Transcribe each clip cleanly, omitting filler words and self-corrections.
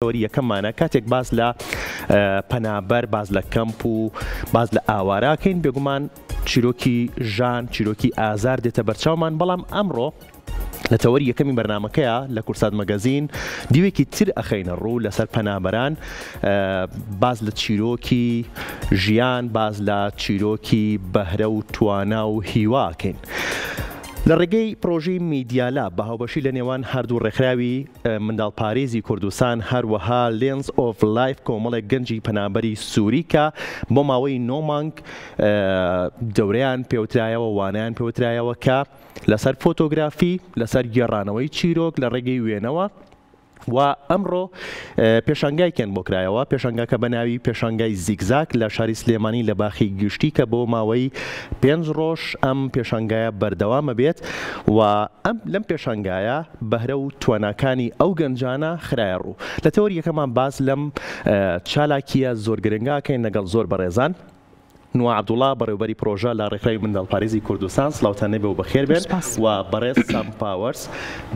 تەوەری یەکەممانە کاتێک باس لە پەنابەر باس لە کەمپ و باس لە ئاواراکەین بێگومان چیرۆکی ژان چیرۆکی ئازار دێتە بەرچاومان بەڵام ئەمڕۆ لە تەوەری یەکەمی بەرنمەکەیە لە کورسات مەگەزین دیوێکی تر ئەخەینە ڕوو لەسەر پەنابەران باز لە چیرۆکی ژیان باز لە چیرۆکی بەهرە و توانا و هیواکەین. لە ڕێگەی پرۆژەی میدیالا بە هاوبەشی لە نێوان هەردوو ڕێکخراوی منداڵپارێزی کوردستان، هەروەها Lens of Life کۆمەڵێک گەنجی پەنابەری سوری کە بۆ ماوەی نۆ مانگ دەورەیان پێوترایەوە، وانەیان پێوترایەوە کە لەسەر فۆتۆگرافی، لەسەر گێڕانەوەی چیرۆک لە ڕێگەی وێنەوە و ئەمڕۆ پێشانگایکیان بۆ کرایەوە، پێشانگاکە بە ناوی پێشانگای زیگزاک لە شاری سلێمانی لە باخی گشتی کە بۆ ماوەی پێنج ڕۆژ ئەم پێشانگایە بەردەوامە بێت و ئەم لەم پێشانگایە بەهرە و تواناکانی ئەو گەنجانە خرایە ڕوو. لە تەوەری یەکەمان باس لەم چالاکییە زۆر گرنگە ئەکەین لەگەڵ زۆر بەڕێزان. نوا عەبدوڵا، بەڕێوبەری پرۆژە لە ڕێکخراوی منداڵپارێزی کوردستان، سڵاوتان لێبێ و بەخێر بێن سپاس. و بەڕێز سام پاوەرس،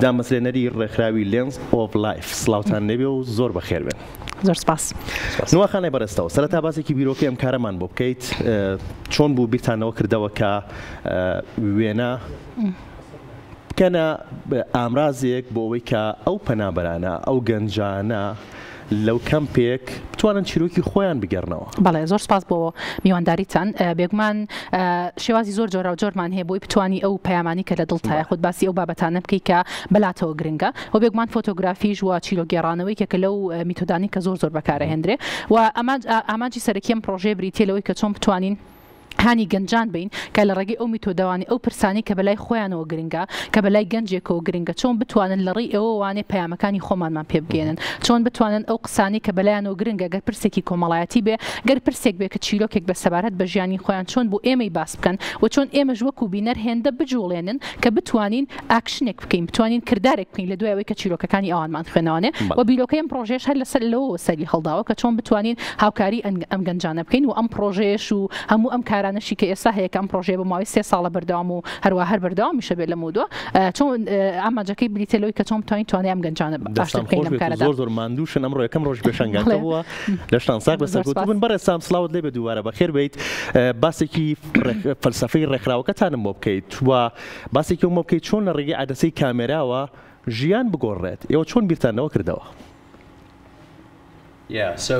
دامەزرێنەری ڕێکخراوی Lens of Life، سڵاوتان لێبێ و زۆر بەخێر بێن. زۆر سپاس. نوا خانای بەڕێزتەوە سەرەتا باسێکی بیرۆکەی ئەم کارەمان بۆ بکەیت، چۆن بوو بیرتان لەوە کردەوە کە وێنە بکەنە ئامرازێک بۆ ئەوەی کە ئەو پەنابەرانە، ئەو گەنجانە لەو کەمپێک بتوانن چیرۆکی خۆیان بگێڕنەوە؟ بەڵێ زۆر سپاس بۆ میوانداریتان. بێگومان شێوازی زۆر جۆراوجۆرمان هەیە بۆی بتوانی ئەو پەیامانەی کە لە دڵتایە خۆت باسی ئەو بابەتانە بکەی کە بەلاتەوە گرنگە و بێگومان فۆتۆگرافیش و چیرۆکگێڕانەوە یەکێکە لەو میتۆدانەی کە زۆر زۆر بەکارئەهێندرێ و ئامانجی سەرەکی ئەم پڕۆژەیە بریتیە لەوەی کە چۆن بتوانین هانی گەنجان بەین کە لە ڕێگەی ئەو میتۆدەوانی ئەو پرسانەی کە بەلای خۆیانەوە گرنگە، کە بەلای گەنجێکەوە گرنگە چۆن بتوانن لە ڕێی ئەوەوانێ پەیامەکانی خۆمانمان پێ بگەیەنن، چۆن بتوانن ئەو قسانەی کە بەلایانەوە گرنگە گەر پرسێکی کۆمەڵایەتی بێ، گەر پرسێک بێ کە چیرۆکێک بێ سەبارەت بە ژیانی خۆیان چۆن بۆ ئێمەی باس بکەن و چۆن ئێمەش وەکوو بینەر هێندە بجوڵێنن کە بتوانین ئاکشنێک بکەین، بتوانین کردارێک بکەین لە دوای ئەوەی کە چیرۆکەکانی ئەوانمان خوێنەوانێ و بیرۆکەی ئەم پڕۆژەیەش هەر لەسەر لەوەوە سەری هەڵداوە کە چۆن بتوانین هاوکاری ئەم گەنجانە بکەین و ئەم پڕۆژەیەش و هەموو ئەم کارانەشی کە ئێستا هەیە کە ئەم پڕۆژەیە بۆ ماوەی سێ ساڵە بەردەوام و هەروا هەر بەردەوامیشە بێت لەمەودوا چۆن ئامانجەکەی بریتیە لەوەی کە چۆن بتوانین توانای ئەم گەنجانە باشتر دەستان بکەین خۆش لەم بێت و کارەدا. زۆر زۆر ماندووشن ئەمڕۆ یەکەم ڕۆژی پێشانگاکە بەڵێ بووە لەشتان ساغ بێت زۆر سەرکەوتوو سپاس. بن بەڕێز سام سڵاوت لێ بێت دووبارە بەخێر بێیت باسێکی فەلسەفەی ڕێکخراوەکەتانم بۆ بکەیت و باسێکی ئەوم بۆ بکەیت چۆن لە ڕێگەی عەدەسەی کامێراوە ژیان بگۆڕرێت ئێوە چۆن بیرتان لەوە کردەوە؟ Yeah, so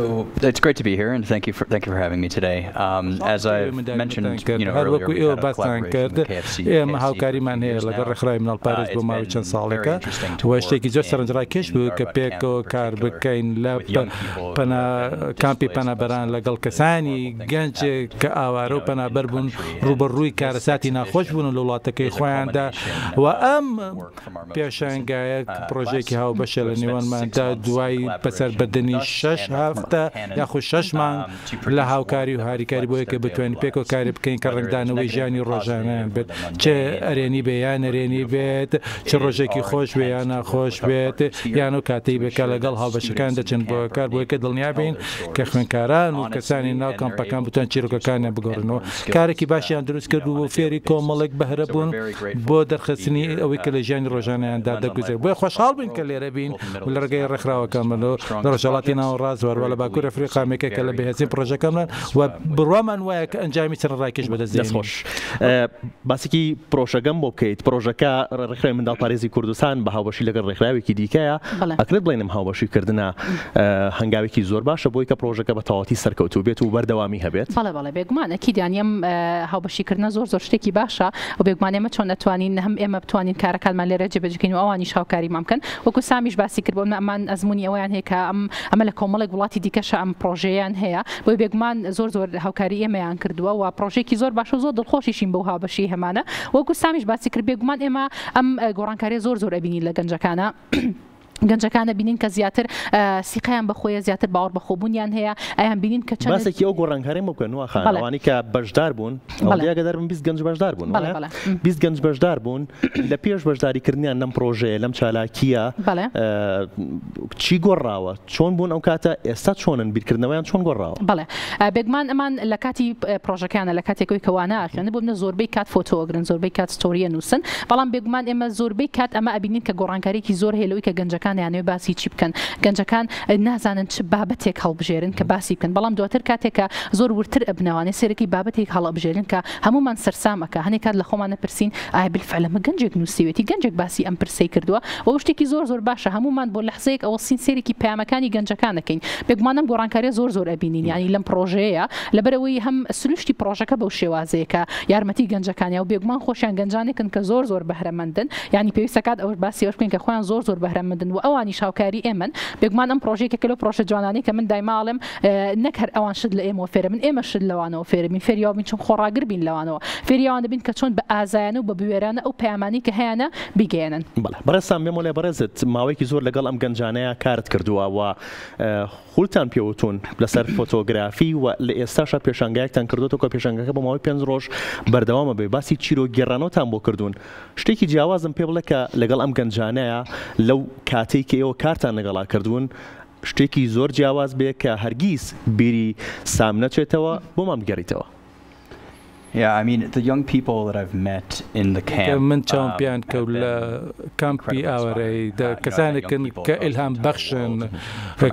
it's great to be here and thank you for thank you for having me today. Um, as I mentioned, you know, هەر earlier وەکو we've ئێوە had a باستان collaboration کرد with KFC ئێمە KFC for a few هاوکاریمان هەیە years لەگەڵ now. ڕێکخراوی Uh, مناڵپارێز بۆ it's ماوەی been چەند very ساڵێکە interesting to و work شتێکی زۆر in سەرنجڕاکێش in بوو the کە Arbat camp in پێکەوە کار particular بکەین لە with young people who پەنا have been کامپی displaced by پەنابەران some of لەگەڵ the کەسانی horrible things that گەنج happened, کە you ئاوارە و know, in, in the پەنابەر بوون country. And ڕووبەڕووی this کارەساتی ناخۆش exhibition بوون لە وڵاتەکەی is a خۆیاندا culmination و of ئەم work from our most recent پێشانگایە uh, پڕۆژەیەکی class هاوبەشە who لە have spent six نێوانماندا months in دوای collaboration with بەسەربردنی us شەش and our هەفتە partner Canon یاخود شەش مانگ um, to لە produce work هاوکاری و that هاریکاری reflects بۆیە کە their daily بتوانین پێکەوە lives, کاری بکەین کە whether it is ڕەنگدانەوەی negative ژیانی or ڕۆژانەیان positive or بێت the چ mundane or ئەرێنی بێ یان or نەرێنی beautiful. بێت چ It is ڕۆژێکی our خۆش بێ intent یان to work ناخۆش with our بێت partners here یان ئەو کاتەی to بێت کە ensure لەگەڵ that هاوبەشەکان students in the دەچن بۆ camp are کار بۆیە enabled کە to دڵنیا tell بین their کە stories خوێندکاران و کەسانی honestly ناو and they're کامپەکان able to بتوان produce چیرۆکەکانیان work and بگۆڕنەوە learn skills کارێکی uh, باشیان دروست you کرد know, on و a فێری daily basis. کۆمەڵێک بەهرە So we're بوون very grateful بۆ to be دەرخستنی here ئەوەی کە uh, لە ژیانی you know, ڕۆژانەیاندا Lens on Life دەگوزەرێت بۆیە works across خۆشحاڵ the بووین کە world, لێرە بین both in the و Middle لە East and ڕێگەی Africa. With ڕێکخراوەکانمانەوە strong, strong لە ڕۆژهەڵاتی projects. ناوەڕاست وەروە Very لە باکوور believe we'll ئەفریقا see یەکێکە لە very بەهێزترین incredible پڕۆژەکانمان results و uh, with بڕوامان وایە کە ئەنجامی سەرنجڕاکێش بەدەست دەست دێنین. خۆش باسێکی پرۆژەکەم بۆ بکەیت پرۆژەکە ڕێکخراوی منداڵپارێزی کوردستان بە هاوبەشی لەگەڵ ڕێکخراوێکی دیکەیە بەڵێ. ئەکرێت بڵێین ئەم هاوبەشی کردنە هەنگاوێکی زۆر باشە بۆی کە پرۆژەکە بە تەواوەتی سەرکەوتوو بێت و بەردەوامی هەبێت. بەڵێ بەڵێ بێگومان ئەکید یانی ئەم هاوبەشیکردنە زۆر زۆر شتێکی باشە و بێگومان ئێمە چۆن ئەتوانین هەم ئێمە بتوانین کارەکانمان لێرە جێبەجێکەین و ئەوانیش هاوکاریمان بکەن وەکو سامیش باسی کرد بۆ ئەمان ئەزموونی ئەوەیان هەیە کە ئەم ئەمە لە کۆمەڵێک وڵاتی دیکەشە ئەم پڕۆژەیەیان هەیە بۆیە بێگومان زۆر زۆر هاوکاری ئێمەیان کردووە و پڕۆژەیەکی زۆر باشە و زۆر دڵخۆشیشین بەو هاوبەشیەی هەمانە وەکو سامیش باسی کرد بێگومان ئێمە ئەم گۆڕانکاریە زۆر زۆر ئەبینین لە گەنجەکانە. گەنجەکان ئەبینین کە زیاتر سیقەیان بە خۆیە زیاتر باوەڕ بەخۆبوونیان هەیە ئەیان بینین کە چەند باسێکی ئەو گۆڕانکاریەم بۆ بکە نوا خان بەڵێ. ئەوانەی کە بەشدار بوون بەڵێ. ئەوەندەی ئاگادار بم 20 گەنج بەشدار بوون بەڵێ وایە بەڵێ. 20 گەنج بەشدار بوون لە پێش بەشداریکردنیان لەم پرۆژەیە لەم چالاکییە بەڵێ. چی گۆڕاوە چۆن بوون ئەو کاتە ئێستا چۆنن بیرکردنەوەیان چۆن گۆڕاوە؟ بەڵێ بێگومان ئەمان لە کاتی پرۆژەکەیانە لە کاتێکەوەی کە وانە ئەخوێنن بۆ منە زۆربەی کات فۆتۆ ئەگرن زۆربەی کات ستۆری ئەنووسن بەڵام بێگومان ئێمە زۆربەی کات ئەمە ئەبینین کە گۆڕانکاریی زۆر هەیە لەوەی کە گەنجەکان گەنجەکان ئەیانەوێ باسی چی بکەن، گەنجەکان نازانن چ بابەتێک هەڵبژێرن کە باسی بکەن، بەڵام دواتر کاتێک کە زۆر وردتر ئەبنەوانێ سەیرەکی بابەتێک هەڵئەبژێرن کە هەموومان سەرسام ئەکا، هەنێ کات لە خۆمان ئەپرسین ئایا بالفعل ئەمە گەنجێک نووسیوێتی، گەنجێک باسی ئەم پرسەی کردووە؟ و ئەو شتێکی زۆر زۆر باشە هەموومان بۆ لەحزەیەک ئەوەستین سەیرێکی پەیامەکانی گەنجەکان ئەکەین، بێگومان ئەم گۆڕانکاریە زۆر زۆر ئەبینین یانی لەم پڕۆژەیەیا لەبەرئەوەی هەم سروشتی پڕۆژەکە بەو شێوازەیە کە یارمەتی گەنجەکان یا و بێگومان خۆشیان گەنجانێکن کە زۆر زۆر بەهرەمەندن یانی پێویستە کات ئەوەش باسی ئەوەش بکەین کە خۆیان زۆر زۆر بەهرەمەندن و ئەوانیش هاوکاری ئێمەن بێگومان ئەم پڕۆژە یەکێکە لەو پڕۆژە جوانانەی کە من دایما ئەڵێم نەک هەر ئەوان شت لە ئێمەوە فێرە بن ئێمەش شت لەوانەوە فێرە بین فێری ئەوە بین چۆن خۆڕاگر بین لەوانەوە فێری ئەوان دەبین کە چۆن بە ئازایانە و بە بوێرانە ئەو پەیامانەی کە هەیانە بیگەیەنن. بەڵێ بەڕێز سام بێمەوە لای بەڕێزت ماوەیەکی زۆر لەگەڵ ئەم گەنجانەیا کارت کردووە و خولتان پێوتوون لەسەر فۆتۆگرافی و لە ئێستاشا پێشانگایەکتان کردۆتەوە کە پێشانگاکە بۆ ماوەی پێنج ڕۆژ بەردەوامە بێ باسی چیرۆک گێڕانەوەتان بۆ کردوون شتێکی جیاوازم پێ بڵێ کە لەگەڵ ئەم گەنجانەیا لەو کاتەی کە ئێوە کارتان لەگەڵا کردوون شتێکی زۆر جیاواز بێ کە هەرگیز بیری سام نەچێتەوە بۆمان بگێڕیتەوە. کە من چاوم پێیان کەوت لە کامپی ئاوارەییدا کەسانێکن کە ئیلهام بەخشن،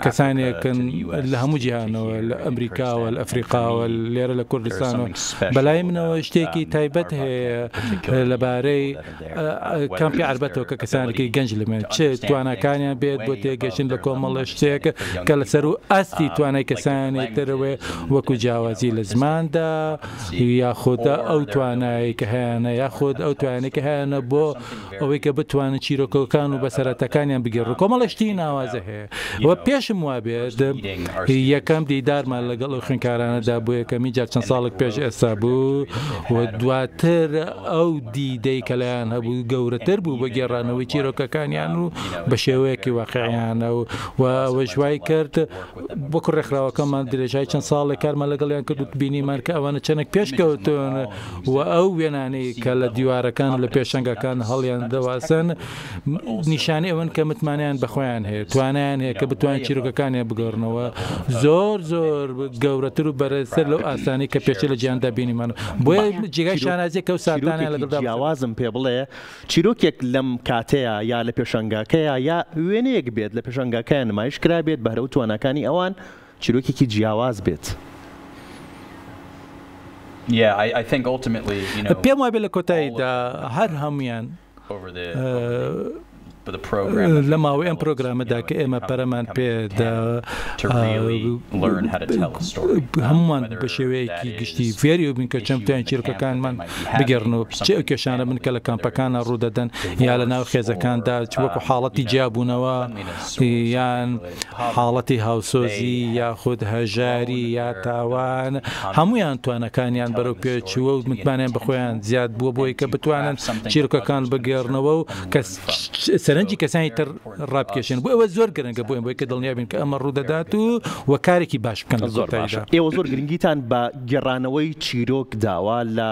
کەسانێکن لە هەموو جیهانەوە، لە ئەمریکاوە، لە ئەفریقاوە، لێرە لە کوردستانەوە. بەلای منەوە شتێکی تایبەت هەیە لەبارەی کامپی عەربەتەوە کە کەسانێکی گەنج لەمێن چ تواناکانیان بێت بۆ تێگەشتن لە کۆمەڵە شتێک کە لەسەر و ئاستی توانای کەسانی ترەوەی وەکو جیاوازی لە زماندا یاخود ئەو توانایی کە هەیانە یاخود ئەو توانەی کە هەیانە بۆ ئەوەی کە بتوانن چیرۆکەکان و بەسەرهاتەکانیان بگێڕن کۆمەڵە شتی ناوازە هەیە و پێشم وابێت یەکەم دیدارمان لەگەڵ ئەو خوێندکارانەدا بۆ یەکەمین جار چەند ساڵێک پێش ئێستا بوو و دواتر ئەو دیدەی کە لایان هەبوو گەورەتر بوو بە گێڕانەوەی چیرۆکەکانیان و بە شێوەیەکی واقعیانە و و ئەوەش وای کرد وەکو ڕێکخراوەکەمان درێژای چەند ساڵێک کارمان لەگەڵیان کرد و بینیمان کە ئەوانە چەندێک پێشکەوتوون و ئەو وێنانەی کە لە دیوارەکان و لە پێشەنگەکان هەڵیان دەواسن نیشانەی ئەوەن کە متمانەیان بە خۆیان هەیە، توانایان هەیە کە بتوانن چیرۆکەکانیان بگۆڕنەوە زۆر زۆر گەورەتر و بەرزتر لەو ئاستانەی کە پێشتر لە جیهاندا بینیمان. بۆیە جێگای شانازییە کە ئەو ساتانەیان چیرۆکێکی لەگەڵدا بەسەر جیاوازم پێ بڵێ، چیرۆکێک لەم کاتەیا یا لە پێشانگاکەیا یا وێنەیەک بێت لە پێشانگاکەیا نمایش کرابێت بەهرە و تواناکانی ئەوان چیرۆکێکی جیاواز بێت. پێم وابێ لە کۆتاییدا هەر هەموویان لە ماوەی ئەم پرۆگرامەدا کە ئێمە پەرەمان پێدا هەمووان بە شێوەیەکی گشتی فێری بین کە چەند بتوانین چیرۆکەکانمان بگێڕنەوە چ ئەو کێشانە بن کە لە کامپەکانە ڕوودەدەن یا لە ناو خێزەکاندا چ وەکو حاڵەتی جیابوونەوە یان حاڵەتی هاوسۆزی یاخود هەژاری یا تاوان، هەموویان توانەکانیان بەرەو پێشچووە و متمانەیان بە خۆیان زیاد بووە بۆی کە بتوانن چیرۆکەکان بگێڕنەوە و کەس سەرنجی کەسانی تر ڕابکێشن. بۆ ئەوە زۆر گرنگە بۆ ئێمە بۆی کە دڵنیا بین کە ئەمە ڕوودەدات و و کارێکی باش بکەن لە زۆر باشە. کۆتاییدا. ئێوە زۆر گرنگیتان بە گێڕانەوەی چیرۆک داوە لە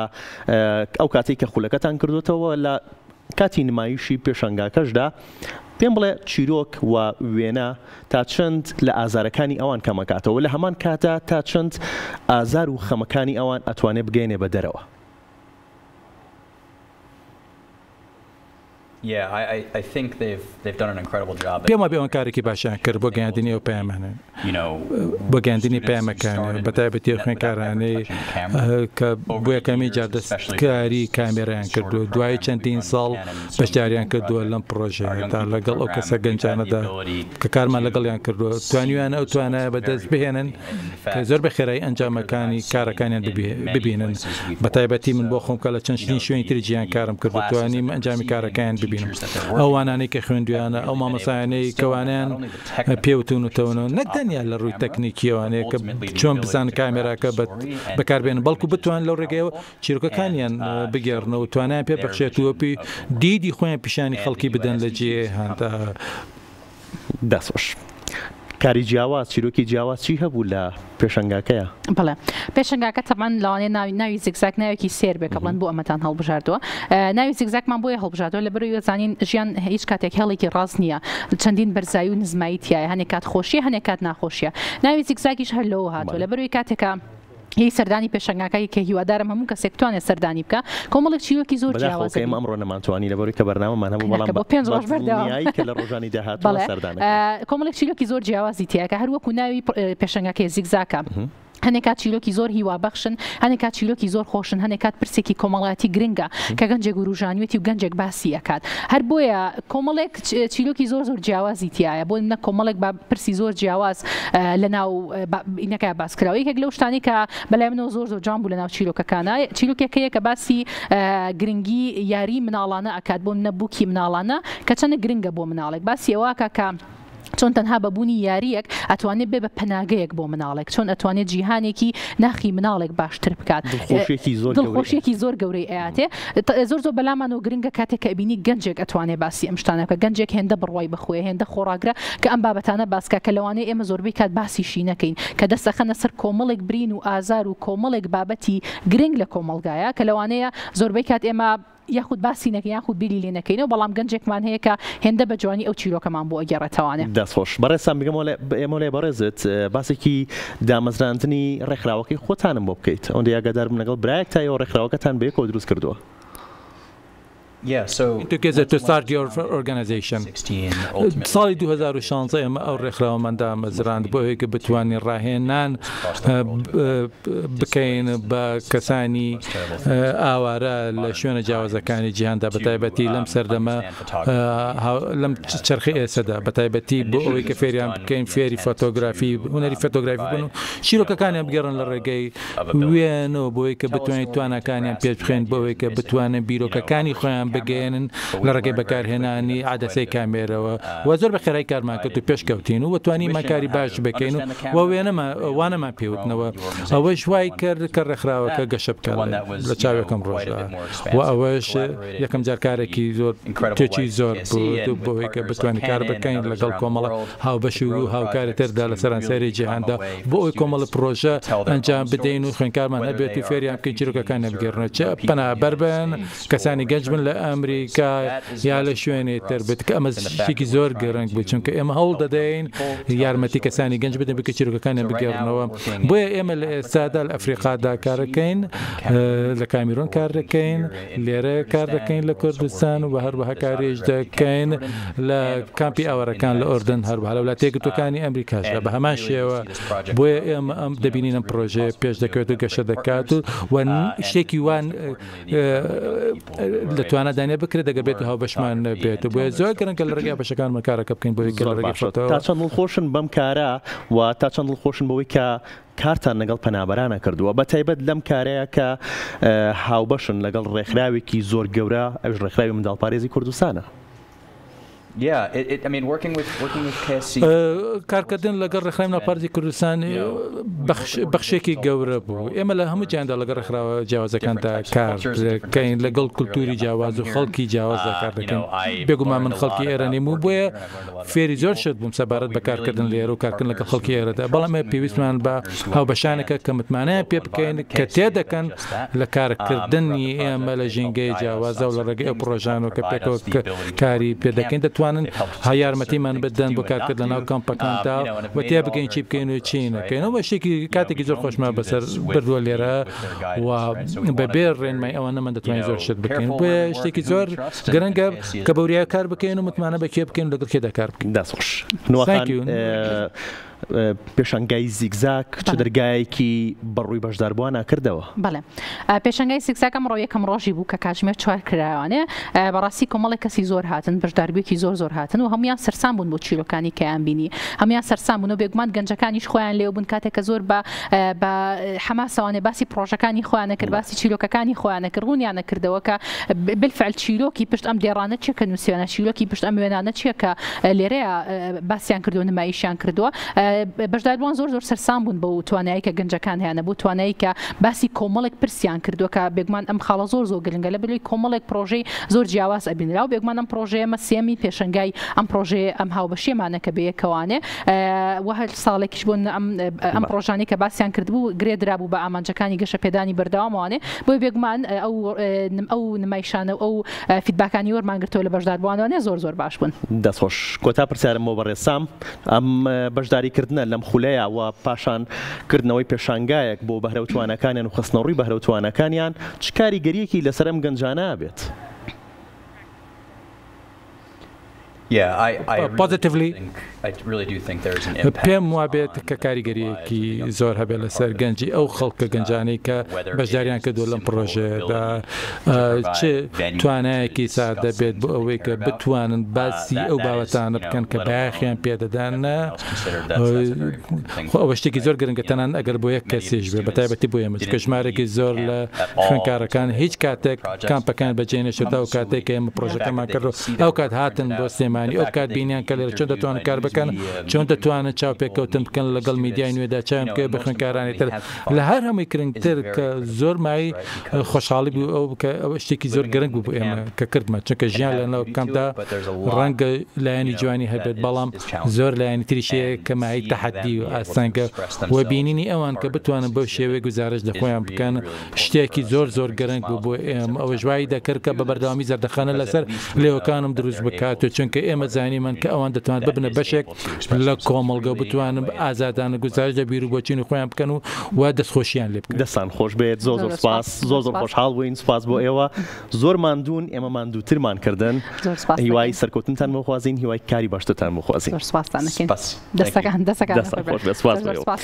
ئەو کاتەی کە خولەکەتان کردۆتەوە لە کاتی نمایشی پێشانگاکەشدا پێم بڵێ چیرۆک و وێنە تا چەند لە ئازارەکانی ئەوان کەمەکاتەوە لە هەمان کاتدا تا چەند ئازار و خەمەکانی ئەوان ئەتوانێ بگەیەنێ بە دەرەوە؟ پێم وابێ ئەوان کارێکی باشیان کرد بۆ گەیاندنی ئەو پەیامانە بۆ گەیاندنی پەیامەکانیان بە تایبەتی ئەو خوێندکارانەی کە بۆ یەکەمین جار دەستکاری کامێرایان کردووە دوای چەندین ساڵ بەشداریان کردووە لەم پڕۆژەیەدا لەگەڵ ئەو کەسە گەنجانەدا کە کارمان لەگەڵیان کردووە توانیویانە ئەو توانایە بەدەست بهێنن کە زۆر بە خێرایی ئەنجامەکانی کارەکانیان ببینن بە تایبەتی من بۆ خۆم کە لە چەند شوێنی تری جیهان کارم کردووە توانیم ئەنجامی کارەکانیان ببینم ئەو وانانەی کە خوێندویانە ئەو مامۆستایانەی کە وانەیان پێوتونەتەوە نەک تەنیا لە ڕووی تەکنیکیەوانەیە کە چۆن بزان کامێراکە بەکاربێنن بەڵکو بتوان لەو ڕێگەیەوە چیرۆکەکانیان بگێڕنەوە و توانایان پێ بەخشێت و پی دیدی خۆیان پیشانی خەڵکی بدەن لە جیهاندا. دەست خۆش. کاری جیاواز، چیرۆکی جیاواز چی هەبوو لە پێشەنگاکەیا؟ بەڵێ پێشەنگاکە تەبعەن لەوانەیە ناوی ناوی زیگزاگ ناوێکی سێر بێ کە بڵێن بۆ ئەمەتان هەڵبژاردووە ناوی زیگزاگمان بۆیە هەڵبژاردووە لەبەرئەوەی ئەزانین ژیان هیچ کاتێک هێڵێکی ڕاست نییە چەندین بەرزایی و نزمایی تیایە هەنێک کات خۆشیە هەنێک کات ناخۆشیە ناوی زیگزاگیش هەر لەوە هاتووە لەبەرئەوەی کاتێکە. ی سەردانی پێشەنگاکە کە هیوادارم هەموو کەسێک بتوانێت سەردانی بکا کۆمەڵێک چیرۆکی زۆر بەداخەوە جیاواز کە ئێمە ئەمڕۆ نەمانتوانی لەبەرەوەی کە بەرنامەمان هەبوو بەڵام نەکە بۆ پێنج ڕۆژ بەردەوام بەدڵنیایی کە لە ڕۆژانی داهاتووە بەڵێ سەردانەکەین. کۆمەڵێک چیرۆکی زۆر جیاوازی تیایە کە هەر وەکو ناوی پێشەنگاکەیە زیگزاکە هەنێک کات چیرۆکی زۆر هیوابەخشن هەنێک کات چیرۆکی زۆر خۆشن هەنێک کات پرسێکی کۆمەڵایەتی گرنگە کە گەنجێک وروژانوێتی و گەنجێک باسی ئەکات هەر بۆیە کۆمەڵێک چیرۆکی زۆر زۆر جیاوازی تیایە بۆ نمونە کۆمەڵێک با پرسی زۆر جیاواز لەناو ئینەکە باس کراوە یەکێک لەو شتانەی کە بەلای منەوە زۆر زۆر جوان بوو لەناو چیرۆکەکانە چیرۆکێک هەیە کە باسی گرنگی یاری مناڵانە ئەکات بۆ منە بووکی مناڵانە کە چەندە گرنگە بۆ مناڵێک باسی ئەوەکە کە چۆن تەنها بە بوونی یارییەک ئەتوانێت بێ بە پەناگەیەک بۆ مناڵێک، چۆن ئەتوانێت جیهانێکی ناخی مناڵێک باشتر بکات. دڵخۆشیەکی زۆر گەورەی. دڵخۆشیەکی زۆر گەورەی ئەیاتێ. زۆر زۆر بەلامانەوە گرنگە کاتێک کە ئەبینی گەنجێک ئەتوانێ باسی ئەم شتانە بکا، گەنجێک هێندە بڕوای بە خۆیە، هێندە خۆڕاگرە کە ئەم بابەتانە باس کا کە لەوانەیە ئێمە زۆربەی کات باسیشی نەکەین، کە دەست ئەخەنە سەر کۆمەڵێک برین و ئازار و کۆمەڵێک بابەتی گرنگ لە کۆمەڵگایا کە لەوانەیە زۆربەی کات ئێمە یاخود باسی نەکەین یاخود بیری لێ نەکەینەوە بەڵام گەنجێکمان هەیە کە هێندە بە جوانی ئەو چیرۆکەمان بۆ ئەگێڕێتەوانێ. دەست خۆش بەڕێزتان بگەمەوە لە ئێمەوە لای بەڕێزت باسێکی دامەزراندنی ڕێکخراوەکەی خۆتانم بۆ بکەیت ئەوەندەی ئاگادار بم لەگەڵ برایەکتا ئێوە ڕێکخراوەکەتان بەیەکەوە دروست کردووە. Together to start your organization. ساڵی 2016 ئێمە ئەو ڕێکخراوەمان دامەزراند بۆ ئەوەی کە بتوانین ڕاهێنان بکەین بە کەسانی ئاوارە لە شوێنە جیاوازەکانی جیهاندا بەتایبەتی لەم سەردەمە لەم چەرخی ئێسەدا بەتایبەتی بۆ ئەوەی کە فێریان بکەین فێری فۆتۆگرافی هونەری فۆتۆگرافی بن و چیرۆکەکانیان بگێڕن لە ڕێگەی وێنەوە بۆ ئەوەی کە بتوانین تواناکانیان پێش بخەین بۆ ئەوەی کە بتوانن بیرۆکەکانی خۆیان بگەیەنن لە ڕێگەی بەکارهێنانی عەدەسەی کامێرەوە و زۆر بە خێرایی کارمان کرد و پێشکەوتین و توانیمان کاری باش بکەین و وێنەمان وانەمان پێوتنەوە ئەوەش وای کرد کە ڕێکخراوەکە گەشە بکات لە چاو یەکەم ڕۆژدا و ئەوەش یەکەم جار کارێکی زۆر تێکی زۆر بوو بۆ ئەوەی کە بتوانین کار بکەین لەگەڵ کۆمەڵە هاوبەش و هاوکاری تردا لە سەرانسەری جیهاندا بۆ ئەوەی کۆمەڵە پرۆژە ئەنجام بدەین و خوێندکارمان هەبێت و فێریان بکەین چیرۆکەکانیان بگێڕنەوە چ پەنابەر بن کەسانی گەنج بن لە ئەمریکا یا لە شوێنی تر بێت کە ئەمە شتێکی زۆر گرنگ بوو چونکە ئێمە هەوڵ دەدەین یارمەتی کەسانی گەنج بدەین بکە چیرۆکەکانیان بگێڕنەوە بۆیە ئێمە لە ئێستادا لە ئەفریقادا کارەکەین لە کامیرۆن کار دەکەین لێرە کار دەکەین لە کوردستان و هەروەها کاریش دەکەین لە کامپی ئاوارەکان لە ئۆردن هەروەها لە وڵاتە یەکگرتووەکانی ئەمریکاشدا بە هەمان شێوە بۆیە ئێمە ئەم دەبینین ئەم پرۆژەیە پێش دەکەوێت و گەشە دەکات و و شتێکی وان لە توانادا نییە بکرێت ئەگەر بێت و هاوبەشمان نەبێت بۆیە زۆر گرنگە لە ڕێگای بەشەکانمان کارەکە بکەین بۆ ئەوەی کە لە ڕێگەی فۆتۆوە تا چەند دڵخۆشن بەم کارە و تا چەند دڵخۆشن بەوەی کە کارتان لەگەڵ پەنابەرانە کردووە بە تایبەت لەم کارەیە کە هاوبەشن لەگەڵ ڕێکخراوێکی زۆر گەورە ئەویش ڕێکخراوی منداڵپارێزی کوردستانە. کارکردن لەگەڵ ڕێکخراوی منداڵپارێزی کوردستان بەخشێکی گەورە بوو. ئێمە لە هەموو جیهاندا لەگەڵ ڕێکخراوە جیاوازەکاندا کار دەکەین، لەگەڵ کولتووری جیاواز و خەڵکی جیاوازدا کار دەکەین. بێگومان من خەڵکی ئێرە نیم و بۆیە فێری زۆر شت بووم سەبارەت بە کارکردن لێرە و کارکردن لەگەڵ خەڵکی ئێرەدا، بەڵام ئێمە پێویستمان بە هاوبەشانێکە کە متمانەیان پێ بکەین کە تێدەکەن لە کارکردنی ئێمە لە ژینگەی جیاوازدا و لە ڕێگەی ئەو پڕۆژانەوە کە پێکەوە کاری پێ دەکەین دەتوانن یارمەتیمان بدەن بۆ کارکردن لەناو کەمپەکاندا و تێبگەین چی بکەین و چی نەکەین و شتێکی کاتێکی زۆر خۆشمان بەسەر بردووە لێرە و بەبێ ڕێنمای ئەوانە من دەتوانین زۆر شت بکەین بۆیە شتێکی زۆر گرنگە کە بەوریا کار بکەین و متمانە بە کێ بکەین لەگەڵ کێدا کار بکەین. دەست خۆش نواخان. پێشانگای زیگزاک چ دەرگایەکی بەڕووی بەشداربووانا کردەوە؟ بەڵێ پێشانگای زیگزاک ئەمڕۆ یەکەم ڕۆژی بوو کە کاتژمێر چوار کرایەوانێ بەڕاستی کۆمەڵێک کەسی زۆر هاتن بەشداربوویەکی زۆر زۆر هاتن و هەموویان سەرسام بوون بۆ چیرۆکانی کەیان بینی هەموویان سەرسام بوون و بێگومان گەنجەکانیش خۆیان لێوە بوون کاتێک کە زۆر بە بە حەماسەوانێ باسی پڕۆژەکانی خۆیان نەکرد باسی چیرۆکەکانی خۆیان نەکرد ڕوونیان نەکردەوە کە بالفعل چیرۆکی پشت ئەم دێڕانە چیە کە نووسیانە چیرۆکی پشت ئەم وێنانە چیە کە لێرەیە باسیان کردووە نمایشیان کردووە بەشداربووان زۆر زۆر سەرسام بوون بەو توانایی کە گەنجەکان هەیانە بۆ توانایی کە باسی کۆمەڵێک پرسیان کردووە کە بێگومان ئەم خاڵە زۆر زۆر گرنگە لە بەرەوەی کۆمەڵێک پرۆژەی زۆر جیاواز ئەبینرا و بێگومان ئەم پرۆژەیە مە سێمی پێشەنگای ئەم پرۆژەیە ئەم هاوبەشیەمانە کە بەیەکەوانێ و هەر ساڵێکیش بۆ ئەم ئەم پرۆژانەی کە باسیان کردبوو گرێ درابوو بە ئامانجەکانی گەشەپێدانی بەردەوامەوانێ بۆیە بێگومان ئەو ئەو نمایشانە و ئەو feedback انی وەرمان گرتەوە لە بەشداربووانەوانێ زۆر زۆر باش بوون. دەست خۆش. کۆتا پرسیارم بۆ بەڕێز سام، ئەم بەشداری. بەشداریکردنە لەم خولەیا و پاشان کردنەوەی پێشانگایەک بۆ بەهرە و تواناکانیان و خستنەڕووی بەهرە و تواناکانیان چ کاریگەرییەکی لەسەر ئەم گەنجانە ئەبێت؟ Positively پێم وابێت کە کاریگەریەکی زۆر هەبێت لەسەر گەنجی ئەو خەڵکە گەنجانەی کە بەشداریان کردو لەم پرۆژەیەدا چ توانایەکی سادە بێت بۆ ئەوەی کە بتوانن باسی ئەو بابەتانە بکەن کە بایەخیان پێدەدان خۆ ئەوە شتێکی زۆر گرنگە تەنان ئەگەر بۆ یەک کەسیش بێ بەتایبەتی بۆ ئێمە چونکە ژمارێکی زۆر لە خوێندکارەکان هیچ کاتێک کامپەکان بەجێ نەشێت ئەو کاتێک کە ئێمە پرۆژەکەمان کرد و ئەو کات هاتن بۆ سلێمانی ئەو کات بینیان کە لێرە چۆن دەتوانن کار بکەن چۆن دەتوانن چاوپێکەوتن بکەن لەگەڵ میدیای نوێدا چاویان بکەوێت بە خوێندکارانی تر لە هەر هەمووی گرنگتر کە زۆر مای خۆشحاڵی بوو ئەو کە ئەوە شتێکی زۆر گرنگ بوو بۆ ئێمە کە کردمان چونکە ژیان لە ناو کامپدا ڕەنگە لایەنی جوانی هەبێت بەڵام زۆر لایەنی تریش هەیە کە مایەی تەحەدی و ئاستەنگە و بینینی ئەوان کە بتوانن بەو شێوەیە گوزارشت لە خۆیان بکەن شتێکی زۆر زۆر گرنگ بوو بۆ ئێمە ئەوەش وای دەکرد کە بە بەردەوامی زەردەخەنە لەسەر لێوەکانم دروست بکات و چونکە ئێمە زانیمان کە ئەوان دەتوانن ببنە بەشێک لە کۆمەڵگە و بتوانن ئازادانە گوزارشت لە بیر و بۆچوونی خۆیان بکەن و و دەستخۆشیان لێ بکەن. دەستان خۆش بێت زۆر زۆر سپاس زۆر زۆر خۆشحاڵ بووین سپاس بۆ ئێوە زۆر ماندوون ئێمە ماندووترمان کردن زۆر سپاس هیوای سەرکەوتنتان بۆ خوازین هیوای کاری باشترتان بۆ خوازین زۆر سپاستان دەکەین دەستەکان دەستەکان دەستان خۆش بێت سپاس بۆ ئێوە. سپاس.